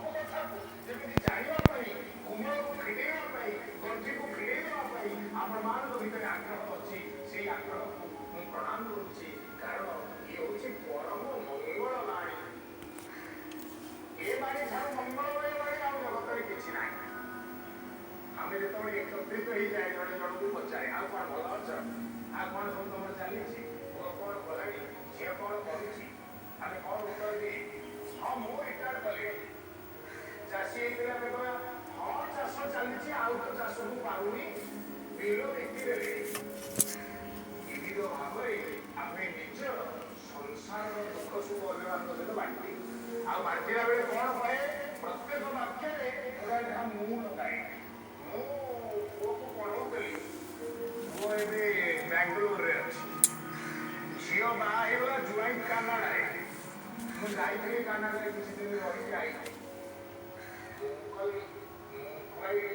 ସବୁ କଥାକୁ ଯେମିତି ଜାଣିବା ପାଇଁ, ଗୁମରକୁ ଫିଟେଇବା ପାଇଁ, ଗଣ୍ଠିକୁ ଫିଟେଇ ଦେବା ପାଇଁ ଆପଣମାନଙ୍କ ଭିତରେ ଆଗ୍ରହ ଅଛି, ସେଇ ଆଗ୍ରହକୁ ମୁଁ ପ୍ରଣାମ କରୁଛି। କାରଣ ଇଏ ହେଉଛି ପରମ ମଙ୍ଗଳ ବାଣୀ। ଏ ବାଣୀ ଠାରୁ ମଙ୍ଗଳମୟ ବାଣୀ ଆଉ ଜଗତରେ କିଛି ନାହିଁ। ଆମେ ଯେତେବେଳେ ଏକତ୍ରିତ ହେଇଯାଏ, ଜଣେ ଜଣକୁ ପଚାରେ, ଆଉ କ'ଣ ଭଲ ଅଛ, ଆଉ କ'ଣ ସବୁ ତମର ଚାଲିଛି, ପୁଅ କ'ଣ କଲାଣି, ଝିଅ କ'ଣ କରୁଛି, ଆମେ କ'ଣ ଉତ୍ତର ଦିଏ? ହଁ, ମୁଁ ରିଟାୟାର୍ଡ କଲି। ଚାଷୀ ହେଇଥିଲା ଆମେ କହିବା, ହଁ, ଚାଷ ଚାଲିଛି, ଆଉ ତ ଚାଷ ମୁଁ ପାରୁନି, ବିଲ ବିକିଦେଲି। ବିବିଧ ଭାବରେ ଆମେ ନିଜର ସଂସାରର ଦୁଃଖ ସୁଖ ଅନ୍ୟମାନଙ୍କ ସହିତ ବାଣ୍ଟି, ଆଉ ବାଣ୍ଟିଲା ବେଳେ କ'ଣ କହେ? ପ୍ରତ୍ୟେକ ବାକ୍ୟରେ ଗୋଟାଏ ଲେଖା ମୁଁ ଲଗାଏ। ମୁଁ ପୁଅକୁ ପଢ଼ଉଥିଲି, ପୁଅ ଏବେ ବାଙ୍ଗାଲୋରରେ ଅଛି, ଝିଅ ବାହା ହେଇଗଲା, ଜୁଆଇଁ କାନାଡ଼ାରେ। ମୁଁ ଯାଇଥିଲି କାନାଡ଼ାରେ, କିଛି ଦିନ ରହିକି ଆଇଲି।